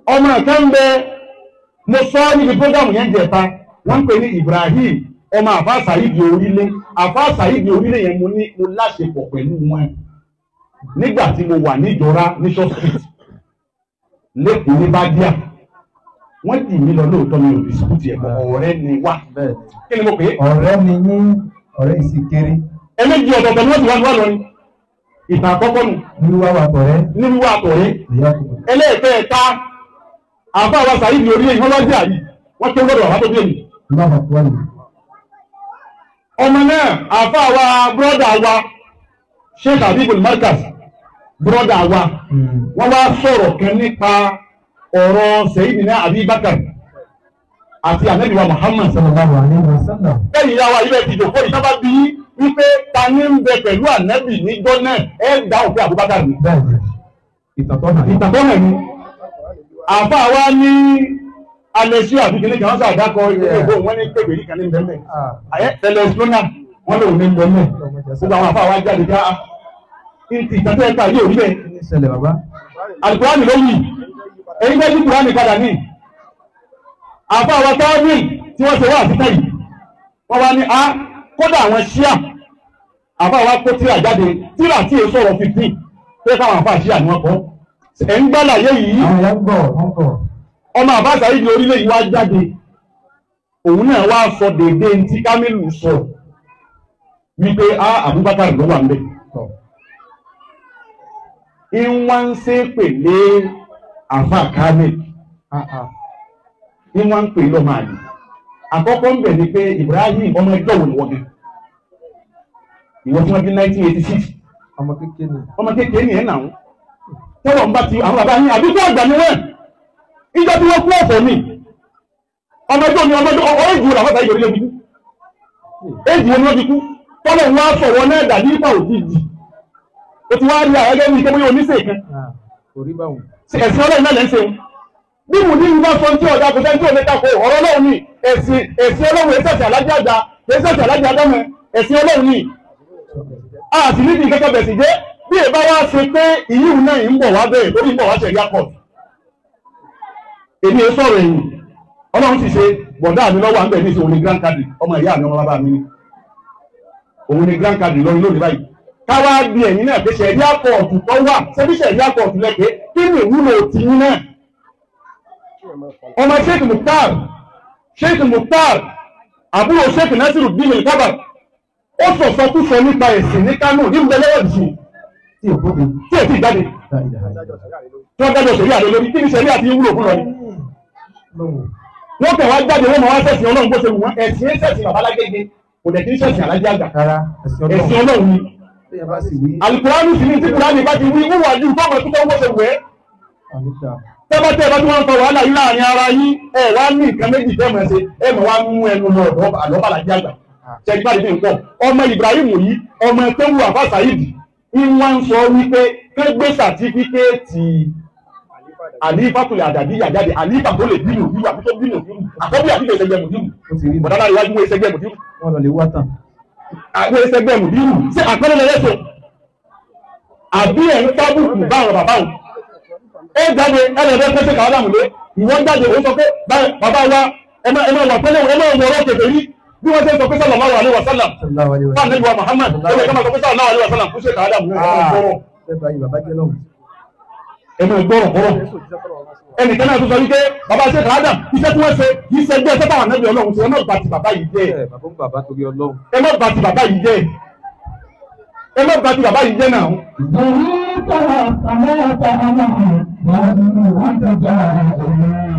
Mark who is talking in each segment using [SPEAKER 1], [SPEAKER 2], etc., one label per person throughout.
[SPEAKER 1] Ọmọ kan bẹ, mo sọ níbi prógámù yẹn jẹta, wọ́n ń pè ní Ibrahim, ọmọ Àfáà Sàídì Orílẹ̀. Àfáà Sàídì Orílẹ̀ yẹn mo ní mo láṣepọ̀ pẹ̀lú wọn nígbà tí mo wà níjọra ní Short Street lẹ́kọ̀ọ́ ní Bádíà. Wọ́n jù mí lọ lóòótọ́, mi ò dispute ẹ̀kọ́, ọ̀rẹ́ ni wá. Kí ni mo pè é?
[SPEAKER 2] Ọ̀rẹ́ ni yín, ọ̀rẹ́ ìsìnkiri.
[SPEAKER 1] Ẹlẹ́jì ọ̀tọ̀ọ̀tọ̀ ni wọ́n ti wá ní wá lọ ni. Ìtàn àkọ́kọ́ nù.
[SPEAKER 2] Níwá wa tọ̀rẹ́.
[SPEAKER 1] Níwá tọ̀rẹ́. Ẹlẹ́ẹ̀kẹta, Àfáà wa Sàídì Orílẹ̀ yìí wọ́n wá jẹ́ àyè, wọ́n tó gbọ́dọ̀ wà tó bí èmi. Ọmọ náà, àfáà wa brọ́dà wa, Sheikh Habibul Markaz, brọ́dà wa, wọ́n wá sọ̀rọ̀ kan nípa ọ̀rọ̀ Sayyidina Abi Bakar àti Ànábì wa Muhammad
[SPEAKER 2] sallallahu alaihi wasallam.
[SPEAKER 1] Lẹ́yìn ìyá wa ilẹ̀ ti jòkó ìsábà bí wípé ta ní ń bẹ pẹ̀lú Ànábì níjọ́ náà, ẹ dá òfin Abubakar ni. Ìtàtọ́ hàn ní. Àfáà wa ní alẹ́sí àbíkíní kan sàdákọ ìgbò wọn ní pèbèrè kan ní bẹ́ẹ̀ tẹlẹsílónà wọn lòun ní bẹ́ẹ̀. Gbogbo àwọn àfáà wa jáde ká ìtàtọ́ ẹ̀ka yóò rí bẹ́ẹ̀. Àlùkùránì ló wì èyí bẹ́ẹ̀ ní kùránì padà ní. Àfáà wa tábìlì tí wọ́n ṣe wá àtúntà yìí wọ́n wá ní a kódà àwọn ṣíà. Àfáà wa kó tíra jáde, tíra tí èso ọ̀rọ̀ 15 pé káwọn àfáà ṣíà ni wọ́n kọ́. Ẹ̀ ń gbàlàyé yìí. Ọmọ Àfáà Sàídì Orílẹ̀ yìí wá jáde, òun náà wá sọ dédé tí Kamilu sọ wípé a Abubakar ló wà ńbẹ̀. Ìwọ́n ń ṣe pèlé Àfáà Kamil, ìwọ́n ń pè lọ́mọ àlè. Àkọ́kọ́ ń bẹ̀ ni pé Ibrahim ọmọ ẹjọ́ wo ni wọ́n gan? Ìwọ́n tí wọ́n bí 1986. Ọmọ kékeré ni ẹ̀ nà ń. Tọ́lọ̀ ń bá ti àwọn bàbá yín àdúgbò àgbà ni wọ́n. Ìjọ tí wọ́n kú ọ̀fọ̀ mi. Ọmọ ẹjọ́ ni ọmọ ẹjọ́ ọ̀rọ̀ ìjù làwọn Sàídì Orílẹ̀ fi kú. Èjì wo ni wọ́n fi kú? Tọ́lọ̀ ń wá sọ̀rọ̀ náà dà ní ipa òjijì. O ti wá rí àwọn ẹgbẹ́ mi kébóyá oníṣe kan. Ẹ̀sìn Ọlọ́run náà lẹ́ ń ṣe. Bí mo ní ìbá sọ tí ọ̀dà kò sẹ́ni tí ò lè tako ọ̀rọ̀ Ọlọ́run ni ẹ̀sìn Ọlọ́run ẹ̀sẹ̀sẹ̀ alájà àgbà ẹ̀sẹ̀sẹ̀ alájà àdámẹ́ ẹ̀sìn Ọlọ́run ni. A sì ní ìdí kẹ́kẹ́ bẹ̀sì jẹ́ bí ẹ bá wá ṣe pé ìyíhùn náà ń bọ̀ wá bẹ́ẹ̀ lórí ń bọ̀ wá ṣẹ̀ríà court. Èmi ẹ sọ̀rọ̀ ẹ̀yìn, Ọlọ́run sì ṣe bọ̀dá mi lọ́wọ́ à ń bẹ̀ ní ìṣe òun ni grand card ọmọ ìyá mi ọmọ bàbá mi ni. Òun ni grand card lọ́rin lónìí báyìí. Káwá bí ẹ̀yìn náà pé ṣẹ̀ríà court tó wà, ṣebí ṣẹ̀ríà court lẹ́pẹ́ kí ni ìwúlò tiyín náà? Ọmọ Sheikh Mukhtar, Sheikh Mukhtar, àbúrò Sheikh Nasiru bin Al-Kabar, ó sọ̀sọ́kúsọ nípa ẹ̀sìn ní Kánò ní ìbẹ̀lẹ́wọ̀ ìṣù tí èsì ìjáde tí wọ́n dájọ́ ṣẹ̀ríà lé lórí. Kí ni ṣẹ̀ríà ti wúlò fún lọ ni? Wọ́n kàn wá jáde wọ́n mọ̀ wá ṣẹ̀sìn Ọlọ́run bó ṣe wù wọ́n. Ẹ̀sìn ṣẹ̀sìn bàbá lágége kò dẹ̀ kí ń ṣẹ̀sìn alájẹ́ àgbà, ẹ̀sìn Ọlọ́run ni. Àlùkùránì sì ní tí Kùránì bá ti wí wúwà ju fọ́ọ̀mù tó tọ́ bó ṣe wù ẹ́. Tẹ́bátẹ́ bá tí wọ́n ń fa wàhálà yìí láàrin ara yín, ẹ wá ní nǹkan méjì tẹ́mọ̀ ṣe, ẹ mọ̀ wá mú ẹnu lọ ọ̀dọ́ àlọ́bàlájẹ́ àgbà. Ṣẹ̀gbá ìdí nǹkan ọmọ Ibrahim yìí, ọmọ tẹ́wù Àfáà Sàídì, ìwọ́n ń sọ wípé kẹ́gbé sàtífíkéètì àlífàtòlè àdàbíyà jáde, àlífà tó lè bínú bírú àbí tó bínú bírú, àkọ́bí àbí ìṣẹ́gbẹ́ mùdírù. Bọ̀dá lára iwájú ìṣẹ́gbẹ́ mùdírù. Àwọn ìṣẹ́gbẹ́ mùdírù ṣé àpẹẹrẹ lẹ́sọ̀ àbí ẹ̀ ń tábùkù bá àwọn bàbá òun. Ó jáde ẹlẹ́dẹ́ pẹ́sẹ̀ kàwá lé, ìwọ́n jáde ó sọ pé bàbá wa ẹ máa wà pẹ́lẹ́ ẹ máa wọ̀rọ̀ kẹfẹ́ rí bí wọ́n ṣe sọ pé sallallahu alaihi wasallam fún Ànábì wa Muhammad, ó yẹ ká máa sọ pé sallallahu alaihi wasallam fún ṣe kàwá dàmú ẹ máa gbọ́rọ̀ kọ́rọ̀. Ẹnìkan náà tó sọ wípé bàbá ṣe kàwá dàm iṣẹ́ tí wọ́n ṣe yìí ṣe gbé ẹsẹ̀ táwọn Ànábì Ọlọ́run ṣe, ẹ má bà ti bàbá yìí jẹ́, ẹ má bà ti bàbá yìí jẹ́, ẹ má bà ti bàbá yìí jẹ́ náà.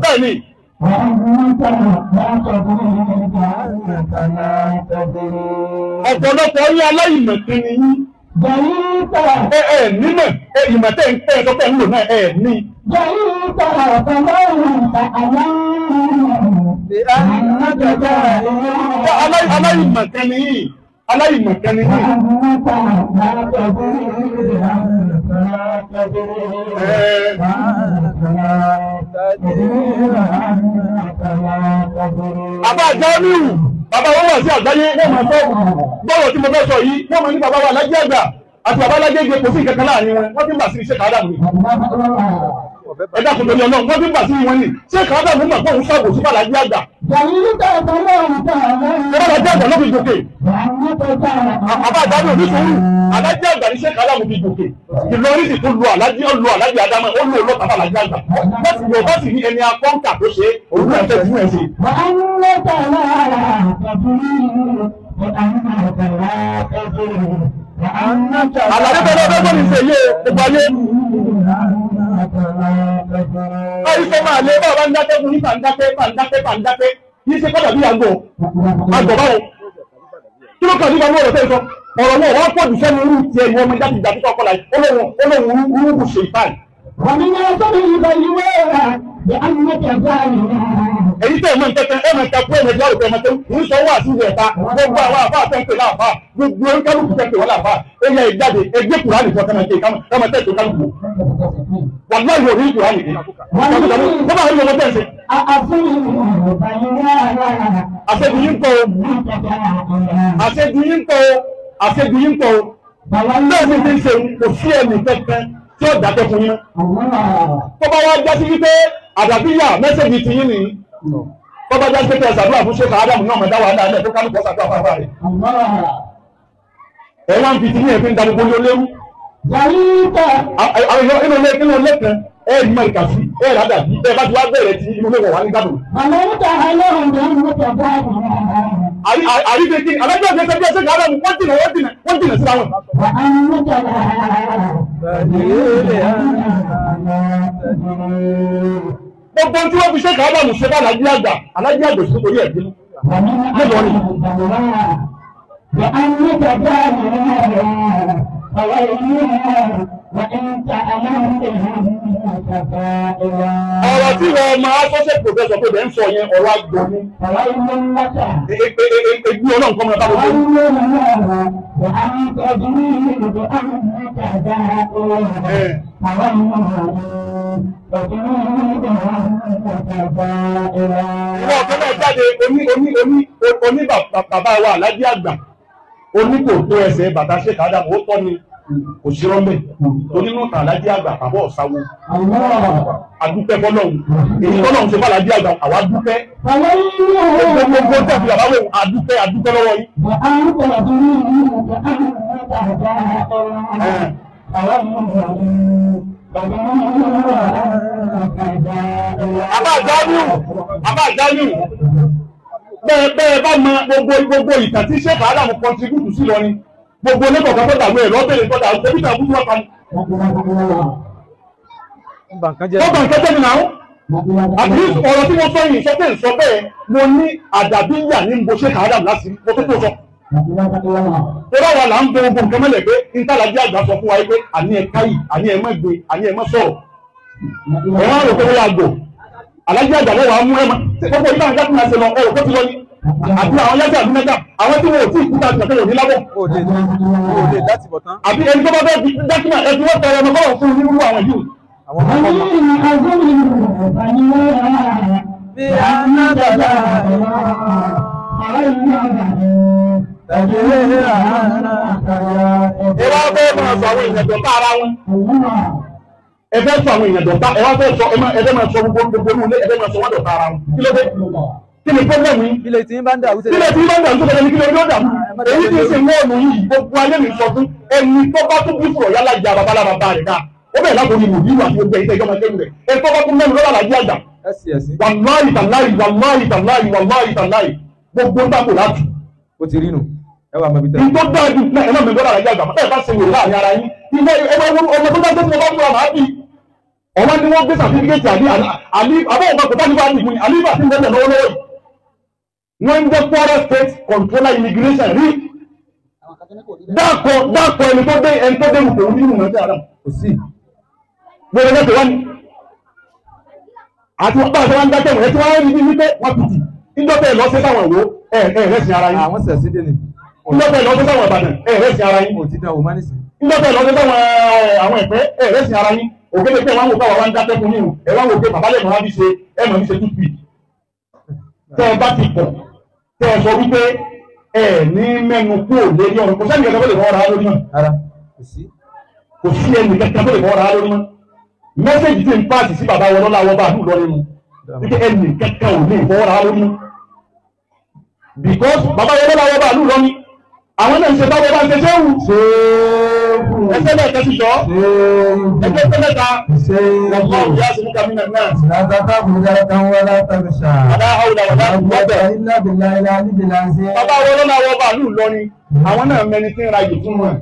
[SPEAKER 1] Bẹ́ẹ̀ni. Ọ̀pọ̀lọpọ̀ yín aláìmọ̀kan ni yín. Ẹ ẹ nímọ̀ ẹ ìmọ̀ tẹ́ ń tẹ́ ẹ sọ pé ń lò náà ẹ ní. Aláìmọ̀kan ni yín. Aláìmọ̀kan ni yín. Bàbá Jamiu, bàbá wọn wà sí àgbáyé, wọ́n máa sọ bọ́rọ̀ tí mo fẹ́ sọ yìí, wọ́n máa ní bàbá wa lájẹ́ àgbà àti bàbá lájẹ́ ìgbé kò sí ìkankan láàrin wọn, wọ́n ti ń bà sí iṣẹ́ kàádà mi. Ẹ dákun torí Ọlọ́run, wọ́n fi ń bà sí wọn ni. Ṣé kàádà mú mọ̀ pé òun ṣàbò sí Bàlájí àgbà? Bàlájí àgbà ló fi gòkè. Àbá àdáni òní sùúrù. Alájí àgbà ní ṣé kàádà mú fi gòkè. Ìlọrin sì tún lu Alájí ó lu Alájí Ádámọ̀, ó lu olóta Bàlájí àgbà. Bọ́sì wọ̀ bọ́sì ní ẹni akọ́ńkà tó ṣe òun náà fẹ́ fún ẹ̀ ṣe. Àlàyé bẹ́ẹ̀ bẹ́ẹ̀ bọ́ọ̀lù ṣe yé gbogbo ayé. Báyìí sọ máa lé báwa ń dákẹ́ fún nípa ń dákẹ́ bá ń dákẹ́ bá ń dákẹ́. Yìí ṣe kọ́dà bí àgọ̀ àgọ̀ báwo. Kí ló kàn nípa ọ̀rọ̀ tẹ́ sọ? Ọ̀rọ̀ wọn wá pọ̀ jù sẹ́nu irú tiẹ̀ ìwọ ọmọ jáde ìjà títọ́ kọ́lá olóhùn olóhùn rúrú ṣe ìfáì. Èyí tẹ́ ẹ̀ mọ̀ nkẹ́kẹ́ ẹ̀ mọ̀ nkẹ́kẹ́ ẹ̀ mọ̀ ìjà òkè mọ̀tẹ́ ń sọ wá sí ilẹ̀ ta gbogbo àwọn àfa àtẹ̀ǹpẹ̀ láàfà gbogbo kálukú tẹ̀ǹpẹ̀ wọ́n láàfà ó yẹ ìjáde ẹgbẹ́ Kùránì fún ọkàn kama tẹ̀ tó kálukú. Wàláhì òní Kùránì kí. Bọ́bá àwọn ọmọ tẹ̀ ń ṣe. Àṣejù yín pọ̀ o. Àṣejù yín pọ̀ o. Àṣejù yín pọ̀ o. Bẹ́ẹ̀ ni ti ń ṣe kò sí ẹnì kẹ́kẹ́ tí ó dákẹ́ fún yín. Tó bá wá já sí wípé àdàbíyà mẹ́sẹ̀gì ti yín nìyí. Tó bá já sí pé ṣàdúrà fún Ṣéka Ádámù náà mọ̀ dáwà dáadáa tó kálukú ṣàdúrà fún àbá rẹ̀. Ẹ wá ń fi ti ní ẹ̀fín darúgbó ló léwu. Àwọn èèyàn inú ilé inú ilé kan ẹ rí mọ̀ ìkàsí ẹ rà dàbí ẹ bá ti wá bẹ̀rẹ̀ tí inú ilé wọ̀ wá ní gbàdùn. Àrídèkí alájọ́ ìgbésẹ̀ bí ẹsẹ̀ Ádámù wọ́n jìnà wọ́n jìnà wọ́n jìnà síra wọn. Gbogbo tí wọ́n fi ṣe kàábàmù ṣe bá Alájí àgbà Alájí àgbà sí torí ẹ̀ bínú. Mélòó ni? Ọ̀rọ̀ tí wọ́n máa sọ́sẹ̀ pòfẹ́sọ̀ pé bẹ́ẹ̀ ń sọ yẹn ọ̀rọ̀ àgbò ni. Egbú ọlọ́run kọ́ mọ́ bá gbogbo. Ìwọ ọ̀kan náà jáde oní oní oní oní bàbá wa Alájí àgbà oní kò tó ẹsẹ̀ bàtà ṣe kàdà ó tọ́ ni kò sí rọ́mbẹ̀ onínú tàn Alájí àgbà bàbá ọ̀sáwó adúpẹ́ fọlọ́hún èyí tọ́lọ́hún ṣe fàlájí àgbà àwa dúpẹ́ gbogbo tẹ̀sí bàbá wò adúpẹ́ adúpẹ́ lọ́wọ́ yín. Àbá àjáyù bẹ́ẹ̀ bẹ́ẹ̀ bá mọ gbogbo gbogbo ìtàn tí Ṣéka Ádámù kọntribútù sí lọ ni gbogbo lẹ́kọ̀ọ́ kan tó dàgbé ẹ̀ lọ́bẹ̀rẹ̀ tó dàgbé ẹbí tàbí wọ́n pa ni.
[SPEAKER 2] Wọ́n bà nǹkan jẹ́
[SPEAKER 1] Wọ́n bà nǹkan jẹ́ mi náà. Àbí ọ̀rọ̀ tí mo sọ yìí sọ pé sọ bẹ́ẹ̀ mo ní àdàbí yà ní bo Ṣéka Ádámù láti mo tó tó sọ. Tọ́lá wa là ń bọ gbogbo nǹkan mẹ́lẹ̀ pé ntàlájú àgbà sọ fún wa pé àní ẹ káyì àní ẹ má gbé àní ẹ má sọ̀rọ̀. Ẹ wá rò pé wọ́n yà gbò. Alájí àgbà lọ́wọ́ àwọn mú ẹ má gbogbo ìgbà nígbà tí wọ́n ṣe lọ ẹ rò pé ti lọ ní. Àbí àwọn yájà àbí mẹ́ta àwọn tí wọn ò tí ì kúta àti òní lábọ̀.
[SPEAKER 2] ó lè láti bọ̀ tán.
[SPEAKER 1] Àbí ẹni tó bá fẹ́ dákìmà ẹ fi wọ́n tọrọ ọmọ báwọn fún irú àwọn yìí.
[SPEAKER 2] Àwọn ọmọ ọmọ. Bí a ń dàgbà
[SPEAKER 1] Ẹ wá fẹ́ máa sọ àwọn èèyàn dọ̀tá ara wọn. Ẹ fẹ́ sọ àwọn èèyàn dọ̀tá ẹ wá fẹ́ sọ ẹ fẹ́ máa sọ gbogbo gbogbo inú ilé ẹ fẹ́ máa sọ wọ́n dọ̀tá ara wọn. Kí ló dé? Kí ni pọ́blẹ́mù yìí?
[SPEAKER 2] Ilé tí ń bá ń dàrú
[SPEAKER 1] Kí ló ti ń bá ń dàrú sókè ní kí ló dé dàrú? Èyí tí ń ṣe wọ́ọ̀nù yìí gbogbo ayé mi sọ fún ẹni tó bá tún bí fùrọ̀ yálà ìjà babalá bàbá rẹ̀ dáa. Ó bẹ̀rẹ̀ látòrí ìwòbí àti gbogbo ẹ̀yìn tẹ́jọ́ máa kéwù rẹ̀. Ẹ tó bá tún mẹ́nu lọ́la àjí àgbà.
[SPEAKER 2] Ẹ̀sì ẹ̀sì.
[SPEAKER 1] Wàláhì tàláhì wàláhì tàláhì wàláhì tàláhì gbogbo ń tàkò látù.
[SPEAKER 2] Ó ti rí nù. Ẹ wà mọ̀bí tẹ́lẹ̀.
[SPEAKER 1] Ní tó dáa jù náà ẹ má mẹ́nu lọ́la àjí àgbà. Bẹ́ẹ̀ bá ṣe wò láàrin ara yín. Ilé ẹ máa wọ́n ọmọ tó bá tó tí mo bá múra màá bì. Ọ̀wọ́n ni wọ́n gbé sàtífíkẹ́tì àbí àbí àbọ̀ ọ̀gbà kò bá nípa àdìgún ni àlífà sí ìgbẹ́sẹ̀ lọ́wọ́lọ́wọ́ yìí. Wọ́n ń jẹ́ Kwara State Controller Immigration rí. Dákọ̀ dákọ̀ ẹni tó dé ẹni tó dé rúkọ̀ orí nínú mẹ́tẹ́ àdàm.
[SPEAKER 2] Kò sí.
[SPEAKER 1] Gbogbo ẹgbẹ́ wá ní. Àti wọ́n bá àti wọ́n ń dákẹ́ wọ̀nyẹ́ tí wọ́n rí bí wípé wọ́n tutù. Ìjọba ẹ̀ lọ sí sáwọn ìwó ẹ̀ ẹ̀ rẹ̀ sí ara yín.
[SPEAKER 2] Àwọn sẹ̀sí dé ni.
[SPEAKER 1] Ìjọba ẹ̀ lọ sí sáwọn Ìbàdàn ẹ̀ rẹ̀ sí ara yín.
[SPEAKER 2] Kò ti dán o má nìsín.
[SPEAKER 1] Ìjọba ẹ̀ lọ sí sáwọn àwọn Ẹ̀pẹ́ ẹ̀ rẹ̀ sí ara yín. Òkèlè pé wọ́n wò káwa wá ń dákẹ́ fún yín o. Ẹ wá wò pé bàbá lẹ́nu wá fi ṣe ẹ̀ mọ̀ fi ṣe toothpick. Tẹ́ ẹ bá ti pọ̀ tẹ́ ẹ sọ wípé ẹ ní mẹ́nu kú lórí ọ̀run kò sẹ́ni kẹta tó lè fọwọ́ ra lórí mọ́.
[SPEAKER 2] Rárá, kò sí.
[SPEAKER 1] Kò sí ẹnì kẹta tó lè fọwọ́ ra lórí mọ́. Mẹ́sẹ̀jì tí ń pàṣẹ sí bàbá wọn lọ́la wọn bá àdúgbò lọ nínú. Wípé ẹnì kẹ́kẹ́ ò ní ìfọwọ́ra lórí. Because bàbá wọn lọ́la wọn bá àdúgbò lọ ní. Àwọn náà ń ṣe báwọn bá ń ṣe ṣéwù. Ẹsẹ̀ náà kẹ́sì sọ. Ẹgbẹ́ tó mẹ́ta. Wọ́n yá sí níta mínà náà. Àdá àwùdà wàdà wọ́tẹ̀. Bàbá wọn lọ́la wọn bá àdúgbò lọ ní. Àwọn náà mẹni tí ń ra yìí fún wọn.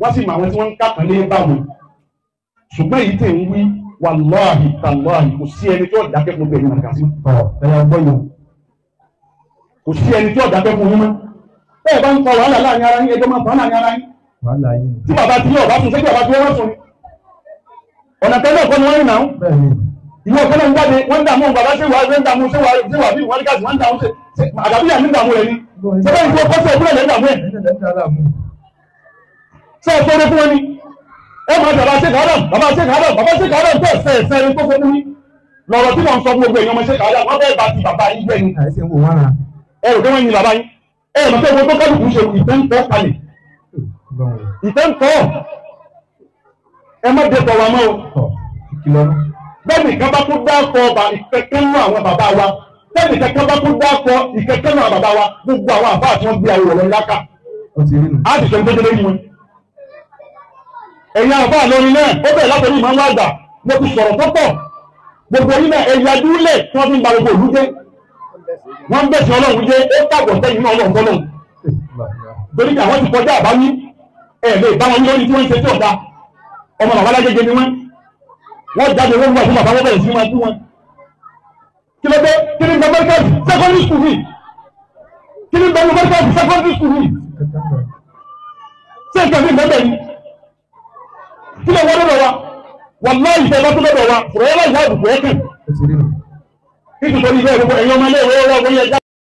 [SPEAKER 1] Wọ́n sì mọ àwọn tí wọ́n ń kápẹ́lé bá wọn. Ṣùgbọ́n èyí tẹ̀ ń wí wàláhì tàláhì kò sí ẹni tí ó dákẹ́ fún bẹ́ẹ̀ ní màkàsí. Kò sí ẹni tí ó dákẹ́ fún yín mọ́. Bẹ́ẹ̀ bá ń fa wàhálà láàrin ara yín, ẹjọ́ máa fa láàrin ara yín. Tí bàbá tí yóò bá sùn, ṣé kí bàbá tí wọ́n sùn ni? Ọ̀nà tẹ́lẹ̀ ọ̀kọ́ ni wọ́n rìn náà. Ìwọ ọ̀kọ́ náà ń jáde, wọ́n ń dààmú bàbá ṣé wàá ń dààmú ṣé wàá bí wọ́n ní káàsì wọ́n ń dààmú ṣe àdàbíyà ní dààmú rẹ̀ ni. Ṣé bẹ́ẹ̀ ni wọ́n kọ́ sí ọ̀gbọ́n lẹ́ dààmú ẹ̀? Ṣé ẹ sọ́dọ̀ fún wọn ni? Ẹ máa bàbá ṣe kàádàm, bàbá ṣe kàádàm, bàbá ṣe kàádàm tó ẹ̀sẹ̀ ẹ̀sẹ̀ ẹni tó fẹ́ mú ní. Lọ̀rọ̀ tí wọ́n sọ fún gbogbo èèyàn ọmọ ṣe kàádàm, wọ́n fẹ́ bá ti bàbá yín jẹ́ ni. Ẹ rò pé wọ́n yin bàbá yín. Ẹ rò pé gbogbo kálukú ṣe ìfẹ́ ń tọ́ kalẹ̀. Ìfẹ́ ń tọ́. Ẹ má dé tọ̀wá mọ́ o. Bẹ́ẹ̀ni kan bá kó dákọ̀ ọba ìkẹ́kẹ́ nú àwọn bàbá wa. Bẹ́ẹ̀ni kankan bá kó dákọ̀ ìkẹ́kẹ́ nú àwọn bàbá wa. Gbogbo àwọn àbá àti wọn gbé àwọn ọ̀rọ̀ ńlá ká. Á sì sọ ní tó dé lórí wọn. Ẹ̀yin àbá lórí náà ó bẹ̀rẹ̀ látọ̀rí ìmọ̀ àgbà mo ti sọ̀rọ̀ tó pọ̀ gbogbo yín náà ẹ̀yà dúlẹ̀ tí wọ́n fi ń ba gbogbo ìlú jẹ́ wọ́n ń bẹ̀sẹ̀ ọlọ́run jẹ́ ó tàbọ̀ sẹ́yìn náà ọlọ́run tọ́lọ́run torí pé àwọn ti kọjá àbáwí ẹ̀ lè bá wọn lórí tí wọ́n ń ṣe tí ọ̀dà ọmọ bàbá lágége ni wọ́n wọ́n jáde wọ́n wà fún bàbá wọ́n bẹ̀rẹ̀ sí máa bú wọn. Kí ló dé? Kí ni bẹ mẹ́ríkàsì secondary school yìí? Kí ni bẹ mẹ́ríkàsì secondary school yìí? Ṣé ìkànnì bẹ́ẹ̀ ni? Kí ló wọ́n lọ́dọ̀ wa? Wàláhì ìfẹ́ bá tó lọ́dọ̀ wa, fùrọ̀ yálà ìyá àbùkù ẹ̀kẹ́. Nítorí ilé ìwé ẹ̀yọ́ ọmọ ilé ìwé ọwọ́ ọgbọ́n yẹn já.